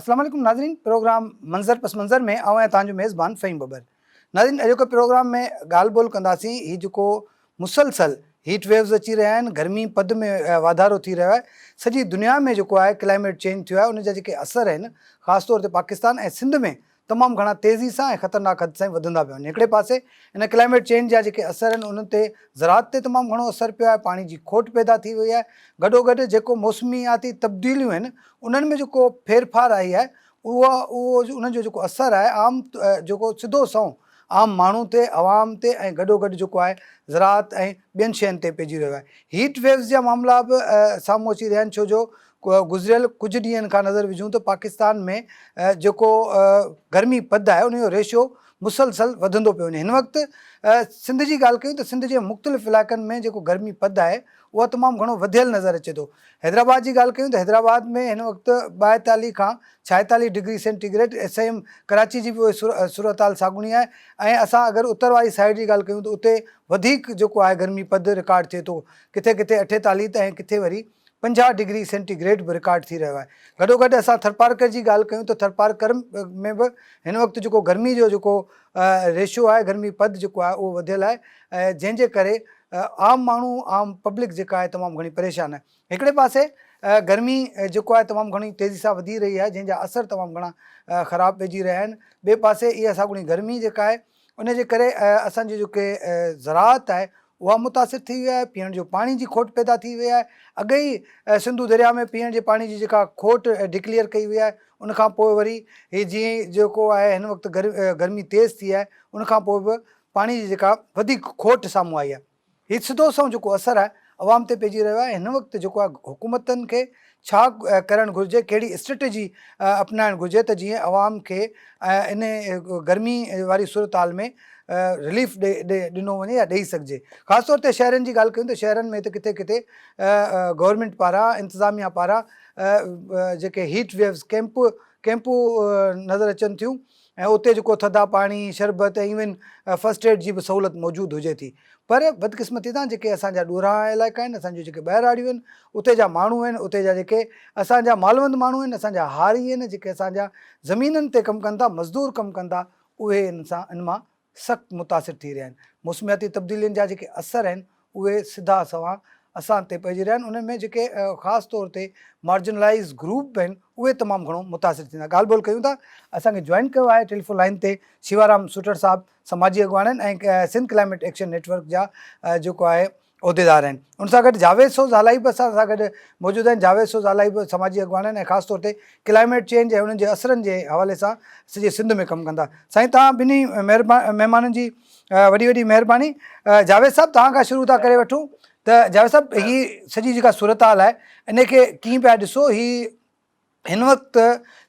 اسلام عليڪم ناظرين پروگرام منظر پس منظر ۾ آئون آهيان توهان جو ميزبان فهيم ٻٻر ناظرين اڄوڪي پروگرام ۾ ڳالهه ٻولهه ڪنداسين هي جيڪو مسلسل هيٽ ويوز اچي رهيا آهن گرمي پد ۾ واڌارو ٿي رهيو آهي سڄي دنيا ۾ جيڪو آهي ڪلائميٽ چينج ٿيو آهي ان جا جيڪي اثر آهن خاص طور تي پاڪستان ۽ سنڌ ۾ تمام گهڻا تيزي سان ۽ خطرناڪ حد تائين وڌندا پيا وڃن. هڪڙي پاسي ان ڪلائميٽ چينج جا جيڪي اثر آهن انهن تي زراعت تي تمام گهڻو اثر پيو آهي، پاڻي جي کوٽ پيدا ٿي وئي آهي، گڏوگڏ جيڪو موسمياتي تبديليون آهن انهن ۾ جيڪو ڦيرڦار آئي آهي اهو اهو انهن جو جيڪو اثر آهي عام جيڪو سڌو سنئون عام ماڻهو تي، عوام تي ۽ گڏوگڏ جيڪو آهي زراعت ۽ ٻين شين تي پئجي رهيو آهي. هيٽ ويوز جا معاملا به سامهون اچي رهيا آهن ڇو جو گذريل ڪجهه ڏينهن کان نظر وجهون ته پاڪستان ۾ جيڪو گرمي پد آهي ان جو ريشو مسلسل وڌندو پيو وڃي هن وقت سنڌ جي ڳالهه ڪيون ته سنڌ جي مختلف علائقن ۾ جيڪو گرمي پد آهي اهو تمام گهڻو وڌيل نظر اچي ٿو حيدرآباد جي ڳالهه ڪيون ته حيدرآباد ۾ هن وقت 42 کان 46 ڊگري سينٽي گريڊ سيم ڪراچي جي به اهي صورتحال ساڳڻي آهي ۽ اسان اگر اتر واري سائيڊ جي ڳالهه ڪيون ته اتي وڌيڪ جيڪو آهي گرمي پد رڪارڊ ٿئي ٿو ڪٿي ڪٿي 48 ۽ ڪٿي وري 50 ڊگري سينٽي گريڊ به رڪارڊ ٿي رهيو آهي. گڏوگڏ اسان ٿرپارڪر جي ڳالهه ڪيون ته ٿرپارڪر ۾ به هن وقت جيڪو گرمي جو جيڪو ريشو آهي گرمي پد جيڪو آهي اهو وڌيل آهي جنهن جي ڪري عام ماڻهو عام پبلڪ جيڪا آهي تمام گهڻي پريشان آهي. هڪڙي پاسي گرمي جيڪو آهي تمام گهڻي تيزي سان وڌي رهي آهي جنهن جا اثر تمام گهڻا خراب پئجي رهيا آهن ٻئي پاسي اها ساڳوڻي گرمي جيڪا آهي ان جي ڪري اسان جي جيڪي زراعت آهي اها متاثر ٿي وئي آهي، پيئڻ جو پاڻي جي کوٽ پيدا ٿي وئي آهي، اڳي ئي سنڌو درياء ۾ پيئڻ جي پاڻي جي جيڪا کوٽ ڊڪليئر ڪئي وئي آهي ان کان پوء وري هي جيئن ئي جيڪو آهي هن وقت گرمي تيز ٿي آهي ان کان پوء به پاڻي جي جيڪا وڌيڪ کوٽ سامهون آئي آهي. هي سڌو سنئون جيڪو اثر آهي عوام تي پئجي رهيو آهي هن وقت جيڪو آهي حڪومتن کي ڇا ڪرڻ گهرجي ڪهڙي اسٽريٽجي اپنائڻ گهرجي ته جيئن عوام کي ان گرمي واري صورتحال ۾ رليف ڏنو وڃي يا ڏئي سگهجي خاص طور تي شهرن جي ڳالهه ڪيون ته شهرن ۾ ته ڪٿي ڪٿي گورنمينٽ پاران انتظاميا پاران جيڪي هيٽ ويوز ڪيمپ ڪيمپون نظر اچن ٿيون ۽ اتي جيڪو ٿڌا پاڻي، شربت ۽ ايون فرسٽ ايڊ جي به سهولت موجود هجي ٿي پر بدقسمتي سان جيڪي اسان جا ڏورانهان علائقا آهن، اسان جون جيڪي ٻهراڙيون آهن، اتي جا ماڻهو آهن، اتي جا جيڪي اسان جا مالوند ماڻهو آهن، اسان جا هاري آهن، جيڪي اسان جا زمينن تي ڪم ڪن ٿا، مزدور ڪم ڪن ٿا، اهي ان سان ان مان سخت متاثر ٿي رهيا آهن. موسمياتي تبديلين جا جيڪي اثر آهن اهي سڌا سنوان اسان تي پئجي رهيا آهن، انهن ۾ جيڪي خاص طور تي مارجنلائيز گروپ به آهن اهي تمام گهڻو متاثر ٿيندا. ڳالهه ٻولهه ڪيون ٿا، اسان کي جوائن ڪيو آهي ٽيليفون لائين تي شيوارام سوٽڙ صاحب سماجي اڳواڻ آهن ۽ Sindh climate action net work جا جيڪو آهي عهديدار آهن. ان سان گڏ جاويد سوز هالائي به اسان سان گڏ موجود آهن. جاويد سوز هالائي به سماجي اڳواڻ آهن ۽ خاص طور تي ڪلائميٽ چينج ۽ انهن جي اثرن جي حوالي سان سڄي سنڌ ۾ ڪم ڪن ٿا. سائين توهان ٻنهي مهمانن جي وڏي وڏي مهرباني. جاويد صاحب توهان کان شروع ٿا ڪري وٺون ته جاويد صاحب هي سڄي جيڪا صورتحال آهي ان کي ڪيئن پيا ڏسو هي هن وقت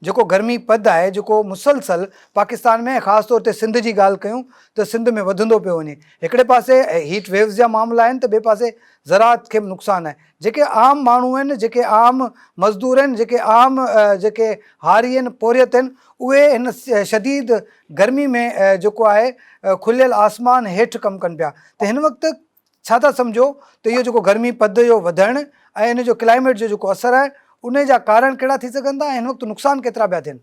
جيڪو گرمي پد آهي جيڪو مسلسل پاڪستان ۾ خاص طور تي سنڌ جي ڳالهه ڪيون ته سنڌ ۾ وڌندو پيو وڃي هڪڙي پاسي هيٽ ويوز جا معاملا آهن ته ٻئي پاسي زراعت کي به نقصان آهي جيڪي عام ماڻهو آهن جيڪي عام مزدور آهن جيڪي عام جيڪي هاري آهن پورهيت آهن اهي هن شديد گرمي ۾ جيڪو آهي کليل آسمان هيٺ ڪم ڪن پيا ته هن وقت ڇا ٿا سمجهو ته اهو جيڪو گرمي پد جو وڌڻ ۽ ان جو ڪلائميٽ جو جيڪو اثر آهي ان جا ڪارڻ ڪهڙا ٿي سگهن ٿا ۽ هن وقت نقصان ڪيترا پيا ٿين؟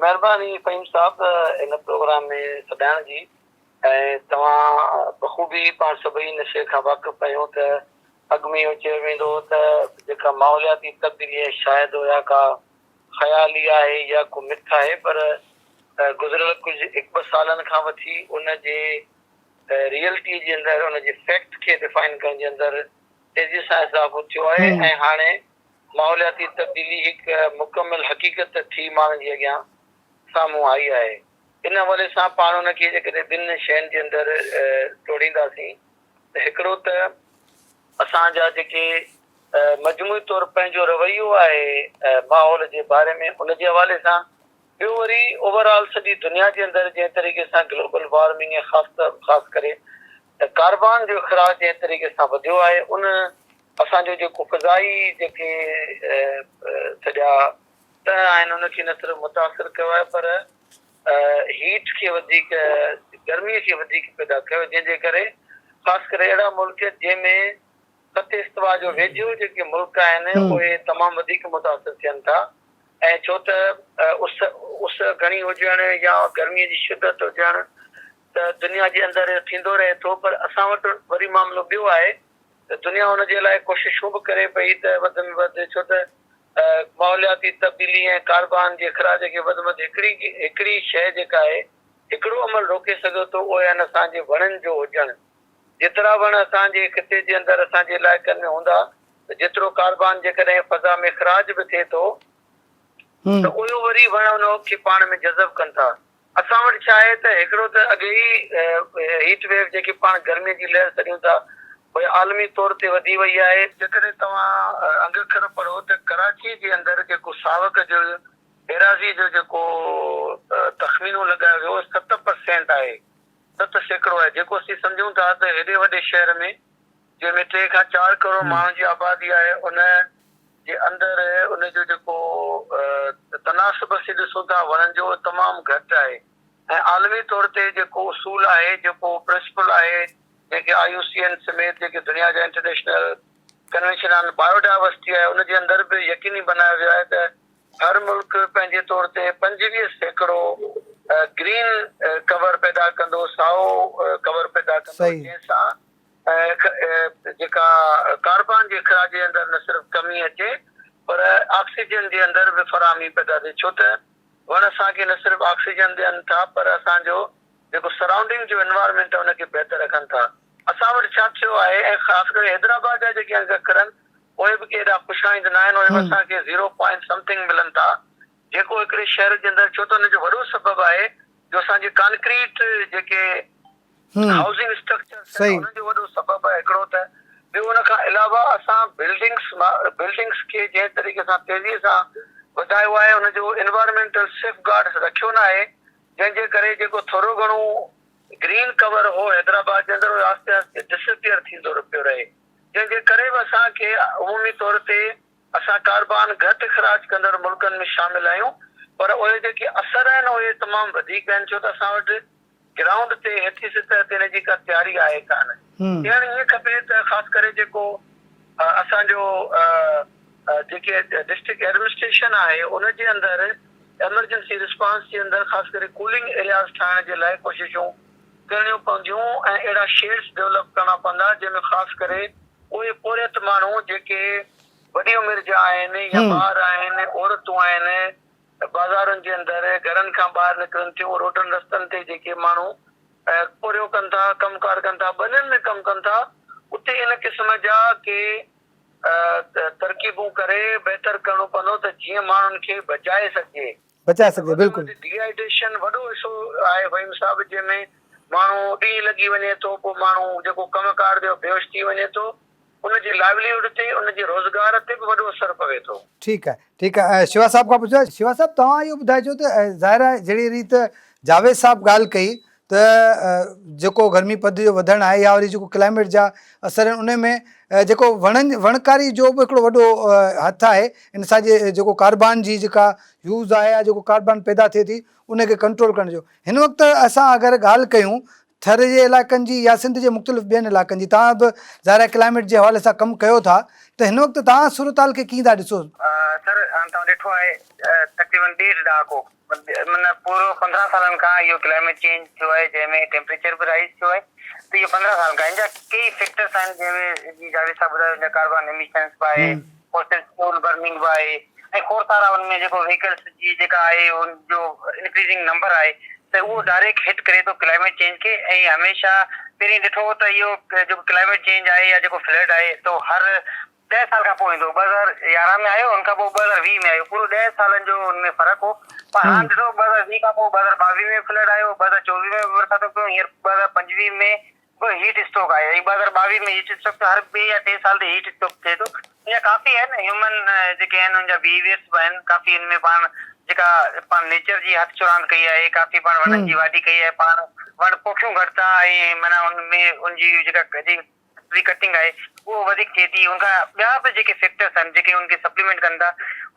مهرباني فهيم صاحب هن پروگرام ۾ سڏائڻ جي ۽ توهان بخوبي پاڻ سڀئي ان شيء کان واقف آهيون ته اڳ ۾ اهو چيو ويندو هو ته جيڪا ماحولياتي تبديلي آهي شايد اها ڪا خيالي آهي يا ڪو مٿ آهي پر گذريل ڪجهه هڪ ٻه سالن کان وٺي ان جي ريئلٽي جي اندر ان جي فيڪٽ کي ڊفائن ڪرڻ جي اندر تيزي سان اضافو ٿيو آهي ۽ هاڻي ماحولياتي تبديلي هڪ مڪمل حقيقت ٿي ماڻهن جي اڳيان سامهون آئي آهي. ان حوالي سان پاڻ ان کي جيڪڏهن ٻن شين جي اندر ٽوڙينداسين ته هڪڙو ته اسان جا جيڪي مجموعي طور پنهنجو رويو آهي ماحول جي باري ۾ ان جي حوالي سان ٻيو وري اوور آل سڄي دنيا جي اندر جنهن طريقي سان گلوبل وارمنگ ۽ خاص خاص ڪري ڪاربان جو اخراج جنهن طريقي سان وڌيو آهي ان اسان جو جيڪو فضائي جيڪي سڄا تهه آهن ان کي نه صرف متاثر ڪيو آهي پر هيٽ کي وڌيڪ گرمي کي وڌيڪ پيدا ڪيو جنهن جي ڪري خاص ڪري اهڙا ملڪ جنهن ۾ خط استوا جو ويجهو جيڪي ملڪ آهن اهي تمام وڌيڪ متاثر ٿين ٿا. ۽ ڇو ته اس اس گهڻي هجڻ يا گرمي جي شدت هجڻ ته دنيا جي اندر اهو ٿيندو رهي ٿو پر اسان وٽ وري معاملو ٻيو آهي ته دنيا ان جي لاء ڪوششون به ڪري پئي ته وڌ ۾ وڌ ڇو ته ماحولياتي تبديلي ۽ ڪاربان جي اخراج کي وڌ ۾ وڌ هڪڙي هڪڙي شيء جيڪا آهي هڪڙو عمل روڪي سگهي ٿو اهو آهن اسان جي وڻن جو هجڻ جيترا وڻ اسان جي خطي جي اندر اسان جي علائقن ۾ هوندا ته جيترو ڪاربان جيڪڏهن فضا ۾ اخراج به ٿئي ٿو ته اهو وري وڻ ان کي پاڻ ۾ جذب ڪن ٿا. اسان وٽ ڇا آهي ته هڪڙو ته اڳي ئي هيٽ ويو جيڪي پاڻ گرمي جي لهر سڏيون ٿا اها عالمي طور تي وڌي وئي آهي. جيڪڏهن توهان انگ اکر پڙهو ته ڪراچي جي اندر جيڪو ساوڪ جو ايراضي جو جيڪو تخمينو لڳايو ويو اهو 7% آهي، 7% آهي جيڪو اسين سمجهون ٿا ته هيڏي وڏي شهر ۾ جنهن ۾ ٽي کان چار ڪروڙ ماڻهن جي آبادي آهي ان جي اندر ان جو جيڪو تناسب اسين ڏسون ٿا وڻن جو اهو تمام گهٽ آهي ۽ عالمي طور تي جيڪو اصول آهي جيڪو پرنسپل آهي جنهن کي آء يو سي اين سميت جيڪي دنيا جا انٽرنيشنل ڪنوينشن آن بايو ڊائيورسٽي آهي ان جي اندر به يقيني بنايو ويو آهي ته هر ملڪ پنهنجي طور تي 25% گرين ڪور پيدا ڪندو سائو ڪور پيدا ڪندو جنهن سان جيڪا ڪاربان جي اخراج جي اندر نه صرف ڪمي اچي پر آڪسيجن جي اندر به فراهمي پيدا ٿئي ڇو ته وڻ اسان کي نه صرف آڪسيجن ڏين ٿا پر اسان جو جيڪو سرائونڊنگ جو انوائرمينٽ آهي ان کي بهتر رکن ٿا. اسان وٽ ڇا ٿيو آهي ۽ خاص ڪري حيدرآباد جا جيڪي انگ اکر آهن اهي به ڪي ايڏا خوش آئند نه آهن اهي به اسان کي زيرو پوائنٽ سمٿنگ ملن ٿا جيڪو هڪڙي شهر جي اندر ڇو ته ان جو وڏو سبب آهي جو اسان جي ڪانڪريٽ جيڪي هائوسنگ اسٽرڪچرس آهن انهن جو وڏو سبب آهي هڪڙو ته ٻيو ان کان علاوه اسان بلڊنگس بلڊنگس کي جنهن طريقي سان تيزي سان وڌايو آهي ان جو انوائرمينٽل سيف گارڊس رکيو نه آهي جنهن جي ڪري جيڪو ٿورو گهڻو گرين ڪور هو حيدرآباد جي اندر اهو آهستي آهستي ڊسپيئر ٿيندو پيو رهي جنهن جي ڪري به اسان کي عمومي طور تي اسان ڪاربان گهٽ اخراج ڪندڙ ملڪن ۾ شامل آهيون پر اهي جيڪي اثر آهن اهي تمام وڌيڪ آهن ڇو ته اسان وٽ گرائونڊ تي هيٺين سطح تي ان جي ڪا تياري آهي ڪانه. ٿيڻ ائين کپي ته خاص ڪري جيڪو اسان جو جيڪي ڊسٽرڪٽ ايڊمنسٽريشن آهي ان جي اندر ايمرجنسي رسپانس جي اندر خاص ڪري ڪولنگ ايرياز ٺاهڻ جي لاء ڪوششون ڪرڻيون پونديون ۽ اهڙا شيڊس ڊولپ ڪرڻا پوندا جنهن ۾ خاص ڪري اهي پورهيت ماڻهو جيڪي وڏي عمر جا آهن يا ٻار آهن عورتون آهن ته بازارن جي اندر گهرن کان ٻاهر نڪرن ٿيون، روڊن رستن تي جيڪي ماڻهو پورهيو ڪن ٿا، ڪم ڪار ڪن ٿا، ٻنين ۾ ڪم ڪن ٿا، اتي ان قسم جا ڪي ترڪيبون ڪري بهتر ڪرڻو پوندو ته جيئن ماڻهن کي بچائي سگهجي. بچائي سگهجي بلڪل. ڊيهائيڊريشن وڏو حصو آهي فهيم صاحب جنهن ۾ ماڻهو ڏينهن لڳي وڃي ٿو پوء ماڻهو جيڪو ڪم ڪار تي بيهوش ٿي وڃي ٿو ان جي لائيولي هوڊ تي، ان جي روزگار تي به وڏو اثر پوي ٿو. ٺيڪ آهي ٺيڪ آهي شيوا صاحب کان پڇان شيوا صاحب توهان اهو ٻڌائجو ته ظاهر آهي جهڙي ريت جاويد صاحب ڳالهه ڪئي ته جيڪو گرمي پد جو وڌڻ آهي يا وري جيڪو ڪلائميٽ جا اثر آهن ان ۾ جيڪو وڻن وڻڪاري جو به هڪڙو وڏو هٿ آهي ان سان جي جيڪو ڪاربان جي جيڪا يوز آهي يا جيڪو ڪاربان پيدا ٿئي ٿي ان کي ڪنٽرول ڪرڻ جو هن وقت اسان اگر ڳالهه ڪيون ٿر جي علائقن جي يا سنڌ جي مختلف ٻين علائقن جي توهان به ظاهر آهي ڪلائميٽ جي حوالي سان ڪم ڪيو ٿا ته هن وقت توهان صورتحال کي ڪيئن ٿا ڏسو؟ سر هاڻ توهان ڏٺو آهي تقريبن ڏيڍ ڏهاڪو معنيٰ پورو 15 سالن کان اهو ڪلائميٽ چينج ٿيو آهي جنهن ۾ ٽيمپريچر به رائز ٿيو آهي ته اهو 15 سالن کان هن جا ڪيئي فيڪٽرس آهن جنهن ۾ جيئن جاويد صاحب ٻڌايو هن جا ڪاربان ايميشنس به آهي فوسل فيول برننگ به آهي ۽ کوڙ سارا ان ۾ جيڪو وهيڪلس جي جيڪا آهي ان جو انڪريزنگ نمبر آهي ته اهو ڊائريڪٽ هٽ ڪري ٿو ڪلائميٽ چينج کي ۽ هميشه پهرين ڏٺو هو ته اهو جيڪو ڪلائميٽ چينج آهي يا جيڪو فلڊ آهي ته هر 10 سال کان پوء ايندو 2011 ۾ آيو ان کان پوء 2020 ۾ آيو پورو 10 سالن جو ان ۾ فرق هو پر هاڻ ڏٺو 2020 کان پوء 2022 ۾ فلڊ آيو 2024 ۾ به برساتون پيون هينئر 2025 ۾ به هيٽ اسٽروڪ آهي ۽ 2022 ۾ هيٽ اسٽروڪ ٿيو هر ٻئي يا ٽئين سال تي هيٽ اسٽروڪ ٿئي ٿو ان جا ڪافي آهن هيومن جيڪي آهن ان جا بيهيويئرس به آهن ڪافي ان ۾ پاڻ جيڪا پاڻ نيچر جي هٿ چراند ڪئي آهي ڪافي پاڻ وڻن جي واڍي ڪئي آهي پاڻ وڻ پوکيون گهٽ ٿا ۽ معنيٰ ان ۾ ان جي جيڪا جي ٽري ڪٽنگ آهي اهو وڌيڪ ٿئي ٿي ان کان ٻيا به جيڪي فيڪٽرس آهن جيڪي ان کي سپليمينٽ ڪن ٿا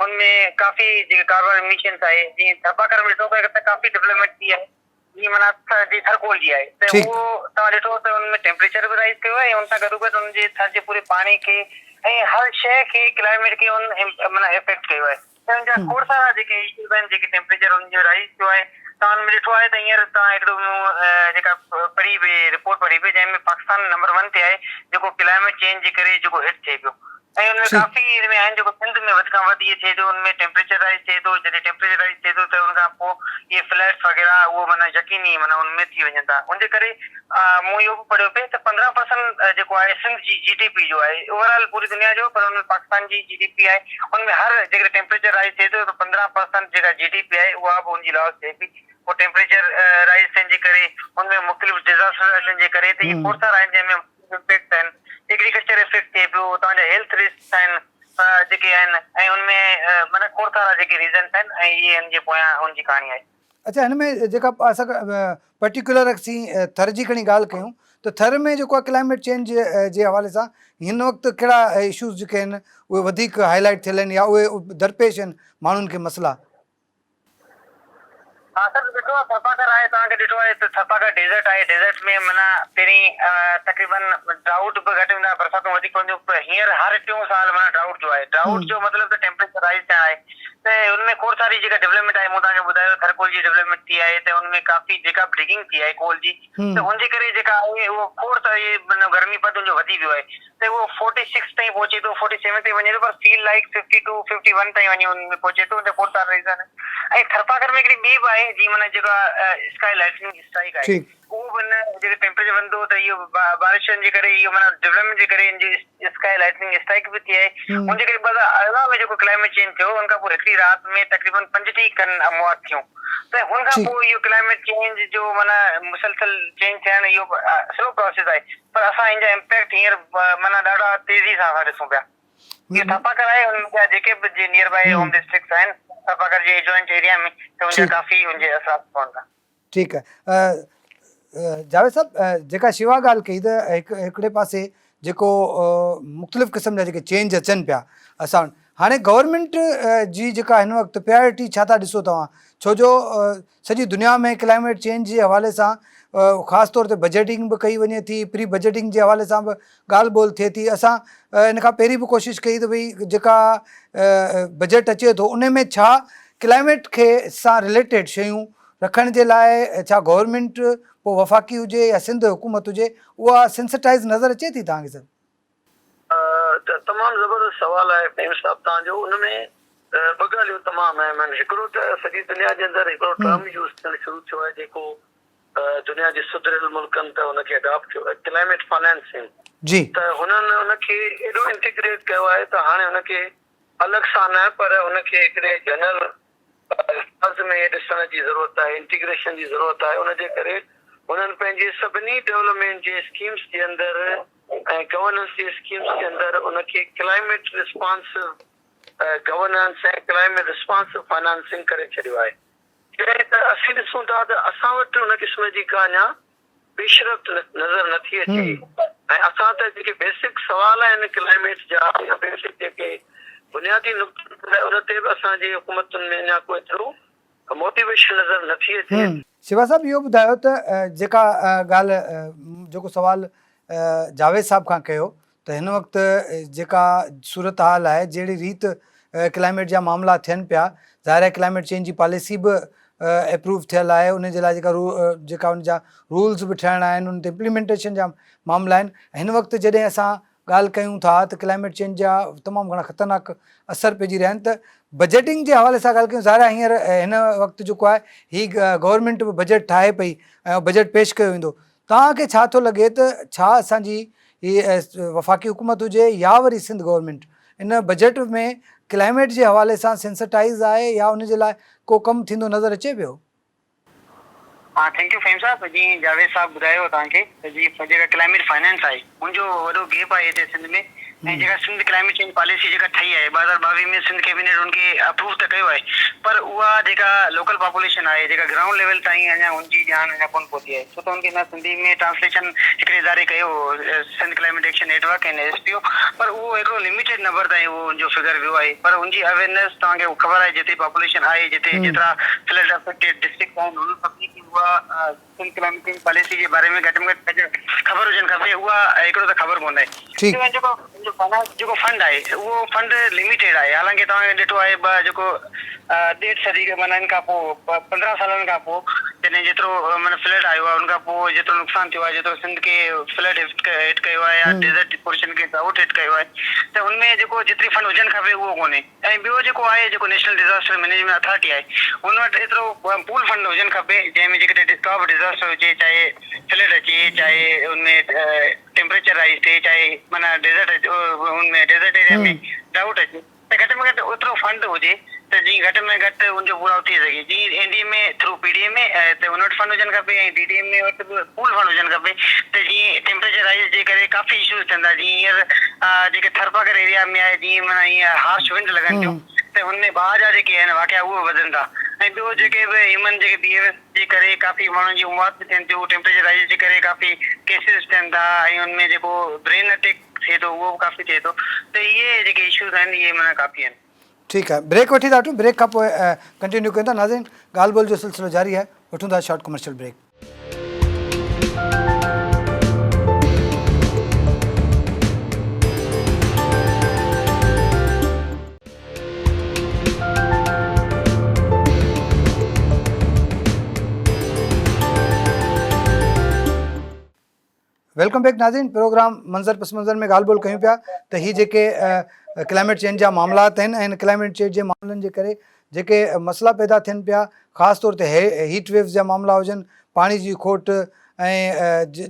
ان ۾ ڪافي جيڪي ڪاربان ايميشنس آهي جيئن ٿرپاڪر ۾ ڏٺو پئي ته ڪافي ڊولپمينٽ ٿي آهي جيئن معنيٰ ٿر جي ٿرڪول جي آهي ته اهو توهان ڏٺو ته ان ۾ ٽيمپريچر به رائز ڪيو آهي ۽ ان سان گڏوگڏ ان جي ٿر جي پوري پاڻي کي ۽ هر شيء کي ڪلائميٽ کي ان معنيٰ افيڪٽ ڪيو آهي. ته ان جا کوڙ سارا جيڪي اشوز آهن جيڪي ٽيمپريچر ان جو رائز ٿيو آهي توهان ان ۾ ڏٺو آهي ته هينئر توهان هڪڙو مون جيڪا پڙهي به رپورٽ پڙهي به جنهن ۾ پاڪستان نمبر ون تي آهي جيڪو ڪلائميٽ چينج جي ڪري جيڪو هٽ ٿئي پيو ۽ ان ۾ ڪافي ان ۾ آهن جيڪو سنڌ ۾ وڌ کان وڌ اهي ٿئي ٿو ان ۾ ٽيمپريچر رائز ٿئي ٿو جڏهن ٽيمپريچر رائز ٿئي ٿو ته ان کان پوء اهي فلڊس وغيره اهو معنيٰ يقيني معنيٰ ان ۾ ٿي وڃن ٿا ان جي ڪري مون اهو به پڙهيو پئي ته 15 پرسنٽ جيڪو آهي سنڌ جي جي ڊي پي جو آهي اوور آل پوري دنيا جو پر ان ۾ پاڪستان جي جي ڊي پي آهي ان ۾ هر جيڪڏهن ٽيمپريچر رائز ٿئي ٿو ته 15 پرسنٽ جيڪا جي ڊي پي آهي اها به ان جي لاس ٿئي پئي پوء ٽيمپريچر رائز ٿيڻ جي ڪري ان ۾ مختلف ڊزاسٽر اچڻ جي ڪري ته اهي کوڙ سارا آهن جنهن ۾ افيڪٽ آهن ايگريڪلچر افيڪٽ ٿئي پيو اتان جا هيلٿ رسڪس آهن جيڪي آهن ۽ ان ۾ معنيٰ کوڙ سارا جيڪي ريزنس آهن ۽ اهي ان جي پويان ان جي ڪهاڻي آهي. اڇا هن ۾ جيڪا اسان پرٽيڪولر اسين ٿر جي کڻي ڳالهه ڪيون ته ٿر ۾ جيڪو آهي ڪلائميٽ چينج جي حوالي سان هن وقت ڪهڙا اشوز جيڪي آهن اهي وڌيڪ هائي لائيٽ ٿيل آهن يا اهي درپيش آهن ماڻهن کي مسئلا. ها سر ڏٺو آهي ٿرپاڪر آهي توهان کي ڏٺو آهي ته ٿرپاڪر ڊيزرٽ آهي ڊيزرٽ ۾ معنيٰ پهرين تقريبن ڊرائوٽ به گهٽ هوندا برساتون وڌيڪ پونديون پر هينئر هر ٽيون سال معنيٰ ڊرائوٽ جو آهي ڊرائوٽ جو مطلب ته ٽيمپريچر رائز ٿيڻ آهي ته ان ۾ کوڙ ساري جيڪا ڊولپمينٽ آهي مون توهان کي ٻڌايو ٿر ڪول جي ڊولپمينٽ ٿي آهي ته ان ۾ ڪافي جيڪا به ڊگنگ ٿي آهي ڪول جي ته ان جي ڪري جيڪا آهي اهو کوڙ ساري معنيٰ گرمي پد ان جو وڌي ويو آهي ته اهو فورٽي سڪس تائين پهچي ٿو فورٽي سيون تائين وڃي ٿو پر feel like fifty two fifty one تائين وڃي ان ۾ پهچي ٿو ان جا کوڙ سارا ريزن آهن ۽ ٿرپاڪر ۾ هڪڙي ٻي به آهي جيئن معنيٰ جيڪا اسڪائي لائٽننگ اسٽرائيڪ آهي اهو به ان جيڪي ٽيمپريچر وڌندو ته اهو بارشن جي ڪري اهو معنيٰ ڊولپمينٽ جي ڪري ان جي اسڪائي لائٽننگ اسٽرائيڪ به ٿي آهي ان جي ڪري 2018 ۾ جيڪو ڪلائميٽ چينج ٿيو ان کان پوء هڪڙي رات ۾ تقريبن 35 کن اموات ٿيون ته هن کان پوء اهو ڪلائميٽ چينج جو معنيٰ مسلسل چينج ٿيڻ اهو سلو پراسيس آهي پر اسان ان جا امپيڪٽ هينئر معنيٰ ڏاڍا تيزي سان اسان ڏسون پيا. اهو ٿاپاڪر آهي ان جا جيڪي به جي نيئر بائي هوم ڊسٽرڪٽس آهن ٿاپاڪر جي ايجوائنٽ ايريا ۾ ته ان جا ڪافي ان جي اثرات پون ٿا. ٺيڪ آهي جاويد صاحب جيڪا شيوا ڳالهه ڪئي ته هڪ هڪڙي پاسي جيڪو مختلف قسم جا جيڪي چينج اچن پيا اسان هاڻي گورنمينٽ جي جيڪا هن وقت پريارٽي ڇا ٿا ڏسو توهان ڇو جو سڄي دنيا ۾ ڪلائميٽ چينج جي حوالي سان خاص طور تي بجيٽنگ به ڪئي وڃي ٿي پري بجيٽنگ جي حوالي سان به ڳالهه ٻولهه ٿئي ٿي اسان ان کان پهرين به ڪوشش ڪئي ته ڀئي جيڪا بجيٽ اچي ٿو ان ۾ ڇا ڪلائميٽ کي سان رليٽيڊ شيون رکڻ جي لاء ڇا گورنمينٽ پوء وفاقي هجي يا سنڌ حڪومت هجي اها سينسٽائز نظر اچي ٿي توهان کي سر؟ تمام زبردست سوال آهي فهيم صاحب توهان جو ان ۾ ٻه ڳالهيون تمام اهم آهن هڪڙو ته سڄي دنيا جي اندر هڪڙو ٽرم يوز ٿيڻ شروع ٿيو آهي جيڪو دنيا جي سڌريل ملڪن ته ان کي اڊاپٽ ڪيو آهي ڪلائميٽ فنانسنگ جي ته هنن ان کي ايڏو انٽيگريٽ ڪيو آهي ته هاڻي ان کي الڳ سان نه پر ان کي هڪڙي جنرل انداز ۾ ڏسڻ جي ضرورت آهي انٽيگريشن جي ضرورت آهي ان جي ڪري هنن پنهنجي سڀني ڊولپمينٽ جي اسڪيمس جي اندر ۽ گورننس جي اسڪيمز جي اندر ان کي climate responsive governance ۽ climate responsive financing ڪري ڇڏيو آهي. جڏهن ته اسين ڏسون ٿا ته اسان وٽ ان قسم جي ڪا اڃا پيش رفت نظر نه ٿي اچي ۽ اسان ته جيڪي بيسڪ سوال آهن ڪلائميٽ جا يا بيسڪ جيڪي بنيادي نقطا ان تي به اسان جي حڪومتن ۾ اڃا ڪو ايترو موٽيويشن نظر نه ٿي اچي. شيوا صاحب اهو ٻڌايو ته جيڪا ڳالهه جيڪو سوال جاويد صاحب کان ڪيو ته هن وقت جيڪا صورتحال آهي جهڙي ريت ڪلائميٽ جا معاملا ٿين پيا ظاهر آهي ڪلائميٽ چينج جي پاليسي به اپروو ٿيل آهي ان جي لاء جيڪا جيڪا ان جا رولز به ٺهڻا آهن ان تي امپليمينٽيشن جا معاملا آهن هن وقت جڏهن اسان ڳالهه ڪيون ٿا ته ڪلائميٽ چينج جا تمام گهڻا خطرناڪ اثر پئجي رهيا آهن ته بجيٽنگ جي حوالي سان ڳالهه ڪيون ظاهر آهي هينئر هن وقت جيڪو آهي هي گورنمينٽ به بجيٽ ٺاهي پئي ۽ بجيٽ پيش ڪيو ويندو توهان کي ڇا ٿو لڳي ته ڇا اسان جي هي وفاقي حڪومت هجي يا وري سنڌ گورنمينٽ ان بجيٽ ۾ ڪلائميٽ جي حوالي سان سينسٽائز آهي يا ان جي لاء ڪو ڪم ٿيندو نظر اچي پيو؟ ها thank you Faheem صاحب جيئن جاويد صاحب ٻڌايو توهان کي ته جي جيڪا ڪلائميٽ فائنانس آهي ان جو وڏو گيپ آهي هتي سنڌ ۾ ۽ جيڪا سنڌ ڪلائميٽ چينج پاليسي جيڪا ٺهي آهي 2022 ۾ سنڌ ڪيبينيٽ ان کي اپروو ته ڪيو آهي پر اها جيڪا لوڪل پاپوليشن آهي جيڪا گرائونڊ ليول تائين اڃا ان جي ڄاڻ اڃا ڪونه پهتي آهي ڇو ته ان کي نه سنڌي ۾ ٽرانسليشن هڪڙي اداري ڪيو هو Sindh climate action network ۽ S P O پر اهو هڪڙو لميٽيڊ نمبر تائين اهو ان جو فگر ويو آهي پر ان جي اويرنيس توهان کي خبر آهي جيتري پاپوليشن آهي جتي جيترا فلڊ افيڪٽيڊ ڊسٽرڪٽس آهن انهن سڀني کي اها سنڌ ڪلائميٽ چينج پاليسي جي باري ۾ گهٽ ۾ گهٽ خبر هجڻ کپي اها هڪڙو ته خبر ڪونه آهي. ٺيڪ. جيڪو جيڪو فنڊ آهي اهو فنڊ لميٽيڊ آهي حالانڪه توهان ڏٺو آهي ٻه جيڪو ڏيڍ صدي معنيٰ ان کان پوء 15 سالن کان پوء جڏهن جيترو معنيٰ فلڊ آيو آهي ان کان پوء جيترو نقصان ٿيو آهي جيترو سنڌ کي فلڊ هٽ ڪيو آهي يا ڊيزرٽ پورشن کي ڊرائوٽ هٽ ڪيو آهي ته ان ۾ جيڪو جيتري فنڊ هجڻ کپي اهو ڪونهي ۽ ٻيو جيڪو آهي جيڪو نيشنل ڊزاسٽر مئنيجمينٽ اٿارٽي آهي ان وٽ ايترو پول فنڊ هجڻ کپي جنهن ۾ جيڪڏهن ڪا به ڊزاسٽر هجي چاهي فلڊ اچي چاهي ان ۾ ٽيمپريچر رائز ٿئي چاهي معنيٰ ڊيزرٽ ان ۾ ڊيزرٽ ايريا ۾ ڊرائوٽ اچي ته گهٽ ۾ گهٽ اوترو فنڊ هجي ته جيئن گهٽ ۾ گهٽ ان جو پورائو ٿي سگهي جيئن N D M A through P D M A ته ان وٽ فنڊ هجڻ کپي ۽ ڊي ڊي ايم اي وٽ به پول فنڊ هجڻ کپي ته جيئن ٽيمپريچر رائز جي ڪري ڪافي اشوز ٿين ٿا جيئن هينئر جيڪي ٿرپاڪر ايريا ۾ آهي جيئن معنيٰ هينئر هارش ونڊ لڳن ٿيون ته ان ۾ باهه جا جيڪي آهن واقعا اهي به وڌن ٿا ۽ ٻيو جيڪي به هيومن جيڪي بيهيويئر جي ڪري ڪافي ماڻهن جون موت به ٿين ٿيون ٽيمپريچر رائز جي ڪري ڪافي ڪيسز ٿين ٿا ۽ ان ۾ جيڪو برين اٽيڪ ٿئي ٿو اهو به ڪافي ٿئي ٿو ته اهي جيڪي اشوز آهن اهي معنيٰ ڪافي آهن. ٺيڪ آهي بريڪ وٺي ٿا وٺون بريڪ کان پوء ڪنٽينيو ڪيون ٿا ناظرين ڳالهه ٻولهه جو سلسلو جاري آهي وٺون ٿا short commercial break. Welcome back ناظرين پروگرام منظر پس منظر ۾ ڳالهه ٻولهه ڪيون پيا ته هي جيڪي ڪلائميٽ چينج جا معاملات آهن ۽ ڪلائميٽ چينج جي معاملن جي ڪري جيڪي مسئلا پيدا ٿين پيا خاص طور تي هيٽ ويوز جا معاملا هجن پاڻي جي کوٽ ۽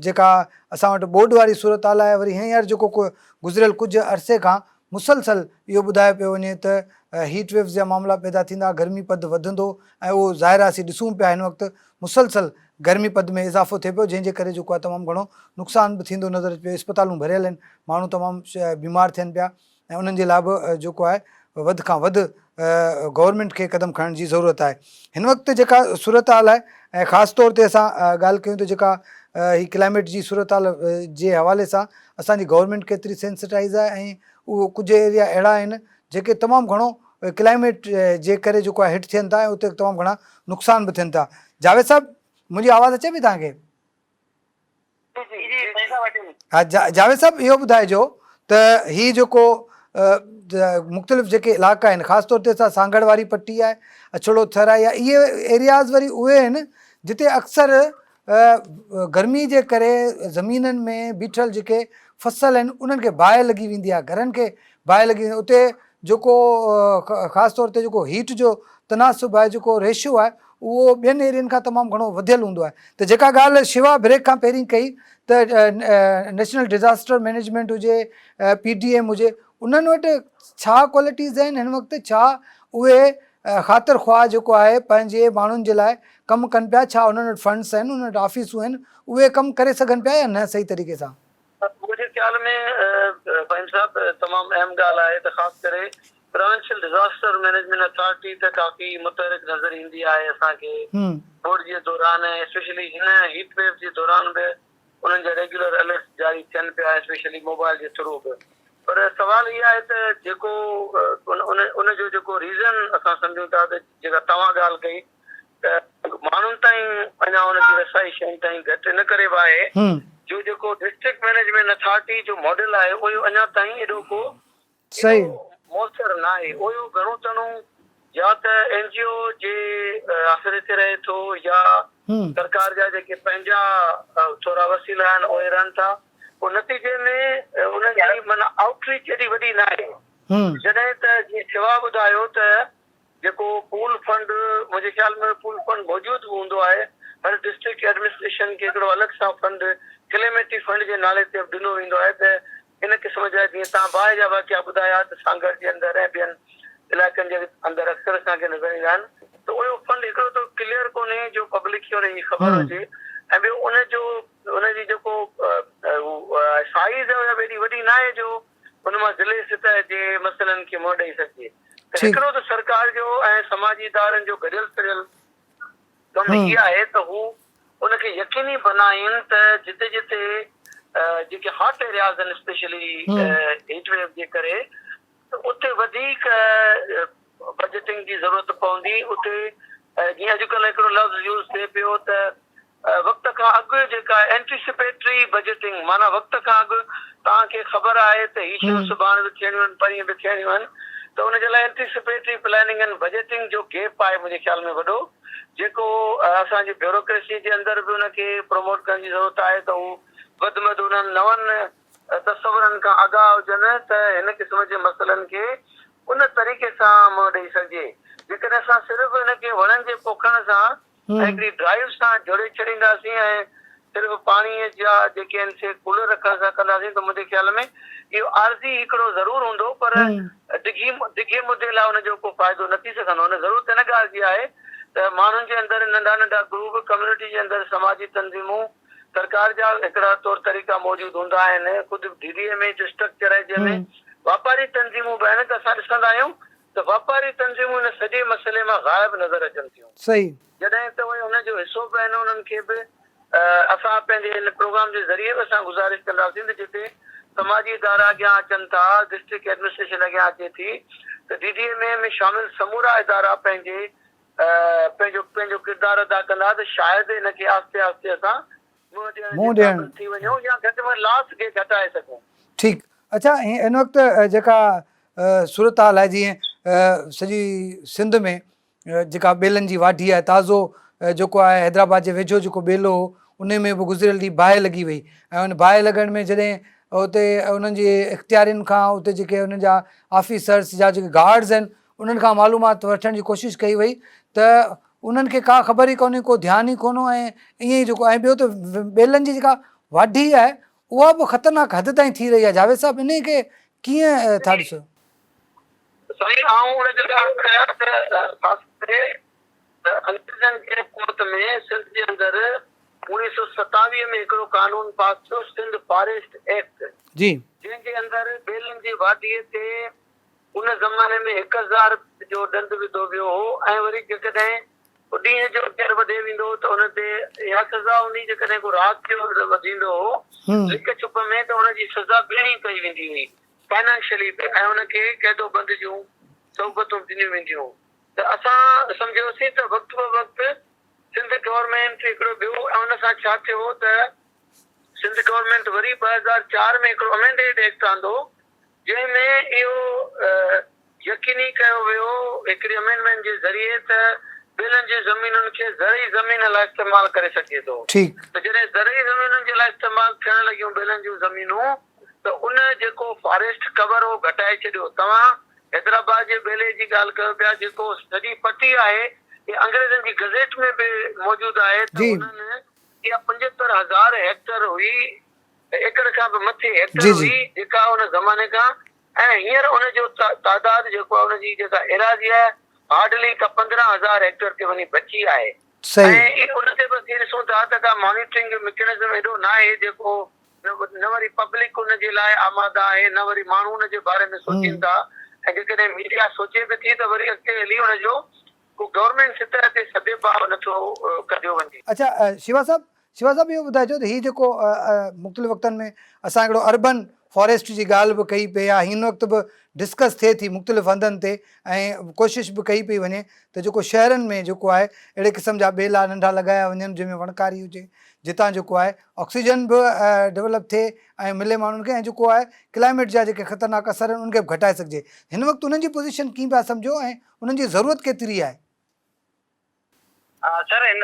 جيڪا اسان وٽ ٻوڏ واري صورتحال آهي وري هينئر جيڪو گذريل ڪجهه عرصي کان مسلسل اهو ٻڌايو پيو وڃي ته هيٽ ويوز جا معاملا پيدا ٿيندا گرمي پد وڌندو ۽ اهو ظاهر آهي اسين ڏسون پيا هن وقت مسلسل گرمي پد ۾ اضافو ٿئي پيو جنهن جي ڪري جيڪو آهي تمام گهڻو نقصان به ٿيندو نظر اچي پيو اسپتالون ڀريل آهن ماڻهو تمام بيمار ٿين پيا ۽ انهن جي لاء به جيڪو آهي وڌ کان وڌ گورنمينٽ کي قدم کڻڻ جي ضرورت آهي هن وقت جيڪا صورتحال آهي ۽ خاص طور تي اسان ڳالهه ڪيون ته جيڪا هي ڪلائميٽ جي صورتحال جي حوالي سان اسان جي گورنمينٽ ڪيتري سينسٽائز آهي ۽ اهو ڪجهه ايريا اهڙا آهن جيڪي تمام گهڻو ڪلائميٽ جي ڪري جيڪو آهي هٽ ٿين ٿا ۽ اتي تمام گهڻا نقصان به ٿين ٿا جاويد صاحب منهنجي آواز اچي پئي توهان کي؟ ها جاويد صاحب اهو ٻڌائجو ته هي جيڪو مختلف جيڪي علائقا آهن خاص طور تي اسان سانگهڙ واري پٽي آهي اڇڙو ٿر آهي يا اهي ايرياز وري اهي آهن جتي اڪثر گرمي جي ڪري زمينن ۾ بيٺل جيڪي فصل آهن انهن کي باهه لڳي ويندي آهي گهرن کي باهه لڳي ويندي اتي جيڪو خاص طور تي جيڪو هيٽ جو تناسب آهي جيڪو ريشو آهي اهو ٻين ايرين کان تمام گهڻو وڌيل هوندو آهي ته جيڪا ڳالهه شوا بريڪ کان پهرين ڪئي ته نيشنل ڊزاسٽر مئنيجمينٽ هجي پي ڊي ايم هجي انهن وٽ ڇا ڪوالٽيز آهن هن وقت ڇا اهي خاطر خواهه جيڪو آهي پنهنجي ماڻهن جي لاء ڪم ڪن پيا ڇا انهن وٽ فنڊس آهن انهن وٽ آفيسون آهن اهي ڪم ڪري سگهن پيا يا نه صحيح طريقي سان. منهنجي خيال ۾ فهيم صاحب تمام اهم ڳالهه آهي ته خاص ڪري پراونشل ڊزاسٽر مئنيجمينٽ اٿارٽي ته ڪافي متحرڪ نظر ايندي آهي اسان کي ٻوڏ جي دوران ۽ اسپيشلي هن هيٽ ويو جي دوران به انهن جا ريگيولر الرٽس جاري ٿين پيا اسپيشلي موبائل جي ٿرو به پر سوال هي آهي ته جيڪو ان ان جو جيڪو ريزن اسان سمجهون ٿا ته جيڪا توهان ڳالهه ڪئي ته ماڻهن تائين اڃا ان جي رسائي شين تائين گهٽ ان ڪري به آهي جو جيڪو ڊسٽرڪٽ مئنيجمينٽ اٿارٽي جو ماڊل آهي اهو اڃا تائين ايڏو ڪو ايڏو موثر ناهي اهو گهڻو تڻو يا ته اين جي او جي آسري تي رهي ٿو يا سرڪار جا جيڪي پنهنجا ٿورا وسيلا آهن اهي رهن ٿا پوء نتيجي ۾ انهن جي معنيٰ آئوٽ ريچ ايڏي وڏي ناهي جڏهن ته جيئن شوا ٻڌايو ته جيڪو پول فنڊ منهنجي خيال ۾ پول فنڊ موجود به هوندو آهي هر ڊسٽرڪٽ ايڊمنسٽريشن کي هڪڙو الڳ سان فنڊ ڪليميٽي فنڊ جي نالي تي به ڏنو ويندو آهي ته ان قسم جا جيئن توهان باهه جا واقعا ٻڌايا ته سانگهڙ جي اندر ۽ ٻين علائقن جي اندر اڪثر اسان کي نظر ايندا آهن ته اهو فنڊ هڪڙو ته ڪليئر ڪونهي جو پبلڪ کي ان جي خبر هجي ۽ ٻيو ان جو ان جي جيڪو سائيز آهي اها به ايڏي وڏي ناهي جو ان مان ضلعي سطح جي مسئلن کي منهن ڏئي سگهجي ته هڪڙو ته سرڪار جو ۽ سماجي ادارن جو گڏيل سڏيل ڪم هي آهي ته هو ان کي يقيني بنائين ته جتي جتي جيڪي هاٽ ايرياز آهن اسپيشلي هيٽ ويو جي ڪري ته اتي وڌيڪ بجيٽنگ جي ضرورت پوندي اتي جيئن اڄڪلهه هڪڙو لفظ يوز ٿئي پيو ته وقت کان اڳ جيڪا اينٽيسپيٽري بجيٽنگ معنيٰ وقت کان اڳ توهان کي خبر آهي ته هي شيون سڀاڻ به ٿيڻيون آهن پرينء به ٿيڻيون آهن ته ان جي لاء انٽيسپيٽري پلاننگ ۽ بجيٽنگ جو گيپ آهي منهنجي خيال ۾ وڏو جيڪو اسان جي بيوروڪريسي جي اندر به ان کي پروموٽ ڪرڻ جي ضرورت آهي ته هو وڌ ۾ وڌ انهن نون تصورن کان آگاهه هجن ته هن قسم جي مسئلن کي ان طريقي سان منهن ڏئي سگهجي. جيڪڏهن اسان صرف ان کي وڻن جي پوکڻ سان ۽ هڪڙي ڊرائيو سان جوڙي ڇڏينداسين ۽ صرف پاڻي جا جيڪي آهن سي ڪولر رکڻ سان ڪنداسين ته منهنجي خيال ۾ اهو عارضي هڪڙو ضرور هوندو پر ڊگهي ڊگهي مدي لاء ان جو ڪو فائدو نه ٿي سگهندو. ان ضرورت ان ڳالهه جي آهي ته ماڻهن جي اندر ننڍا ننڍا گروپ، ڪميونٽي جي اندر سماجي تنظيمون، سرڪار جا هڪڙا طور طريقا موجود هوندا آهن، خود ڊي ڊي اي ۾ جو اسٽرڪچر آهي جنهن ۾ واپاري تنظيمون به آهن ته اسان ڏسندا آهيون ته واپاري تنظيمون ان سڄي مسئلي مان غائب نظر اچن ٿيون. جڏهن ته اهي ان جو حصو به آهن انهن کي به اسان پنهنجي هن پروگرام جي ذريعي به اسان گذارش ڪنداسين ته جتي سماجي ادارا اڳيان اچن ٿا ڊسٽرڪٽ ايڊمنسٽريشن اڳيان اچي ٿي ته ڊي ڊي اي ۾ شامل سمورا ادارا پنهنجي پنهنجو پنهنجو ڪردار ادا ڪندا ته شايد ان کي آهستي آهستي اسان منهن ڏيڻ جي قابل ٿي وڃون يا گهٽ ۾ لاس کي گهٽائي سگهون. ٺيڪ اڇا هن وقت جيڪا صورتحال آهي جيئن سڄي سنڌ ۾ جيڪا ٻيلن جي واڍي آهي تازو جيڪو آهي حيدرآباد جي ويجهو جيڪو ٻيلو هو ان ۾ به گذريل ڏينهن باهه لڳي وئي ۽ ان باهه لڳڻ ۾ جڏهن اتي انهن جي اختيارين کان اتي جيڪي انهن جا آفيسرس جا جيڪي گارڊز آهن انهن کان معلومات وٺڻ جي ڪوشش ڪئي وئي ته انهن کي ڪا خبر ئي ڪونهي ڪو ڌيان ئي ڪونه ۽ ائين ئي جيڪو ۽ ٻيو ته ٻيلن جي جيڪا واڍي آهي اها به خطرناڪ حد تائين ٿي رهي آهي جاويد صاحب انهي کي ڪيئن ٿا ڏسو؟ سائين آئون ان جي لاء عرض ڪيان ته خاص ڪري ته انگريزن جي حڪومت ۾ سنڌ جي اندر 1927 ۾ هڪڙو قانون پاس ٿيو سنڌ فاريسٽ ايڪٽ جي. جنهن جي اندر ٻيلن جي واڍي تي ان زماني ۾ 1000 جو ڏند وڌو ويو هو ۽ وري جيڪڏهن ڪو ڏينهن جو ڪير وڍي ويندو هو ته ان تي اها سزا هوندي، جيڪڏهن ڪو رات جو وڍيندو هو لڪ ڇپ ۾ ته ان جي سزا ٻيڻي ڪئي ويندي هئي فنانشلي به ۽ ان کي قيد و بند جون صعوبتون به ڏنيون وينديون هيون ته اسان سمجهيوسين ته وقت به وقت سنڌ گورنمينٽ هڪڙو ٻيو ۽ ان سان ڇا ٿيو ته سنڌ گورنمينٽ وري 2004 ۾ هڪڙو امينڊيڊ ايڪٽ آندو جنهن ۾ اهو يقيني ڪيو ويو هڪڙي امينڊمينٽ جي ذريعي ته ٻيلن جي زمينن کي زرعي زمين لاء استعمال ڪري سگهجي ٿو ته جڏهن زرعي زمينن جي لاء استعمال ٿيڻ لڳيون ٻيلن جون زمينون ته ان جيڪو فاريسٽ ڪور هو گهٽائي ڇڏيو توهان حيدرآباد جي ٻيلي جي ڳالهه ڪيو پيا جيڪو سڄي پٽي آهي اها انگريزن جي گزيٽ ۾ به موجود آهي ته انهن اها 75 هزار هيڪٽر هئي ايڪڙ کان به مٿي هيڪٽر هئي جيڪا ان زماني کان ۽ هينئر ان جو تعداد جيڪو آهي ان جي جيڪا ايراضي آهي هارڊلي ڪا 15 هزار هيڪٽر تي وڃي بچي آهي ۽ ان تي به اسين ڏسون ٿا ته ڪا مانيٽرنگ جو مڪينزم ايڏو ناهي جيڪو نه وري پبلڪ ان جي لاء آماده آهي نه وري ماڻهو ان جي باري ۾ سوچين ٿا ۽ جيڪڏهن ميڊيا سوچي به ٿي ته وري اڳتي هلي ان جو ڪو گورنمينٽ سطح تي سدپاء نه ٿو ڪڍيو وڃي. اڇا شيوا صاحب شيوا صاحب اهو ٻڌائجو ته هي جيڪو مختلف وقتن ۾ اسان هڪڙو اربن فاريسٽ جي ڳالهه به ڪئي پئي آهي هن وقت به ڊسڪس ٿئي ٿي مختلف هنڌن تي ۽ ڪوشش به ڪئي پئي وڃي ته جيڪو شهرن ۾ جيڪو آهي اهڙي قسم جا ٻيلا ننڍا لڳايا وڃن جنهن ۾ وڻڪاري هجي جتان جيڪو آهي آڪسيجن به ڊولپ ٿئي ۽ ملي ماڻهن کي ۽ جيڪو آهي ڪلائميٽ جا جيڪي خطرناڪ اثر آهن انهن کي به گهٽائي سگهجي هن وقت انهن جي پوزيشن ڪيئن پيا سمجهو ۽ انهن جي ضرورت ڪيتري آهي؟ سر ان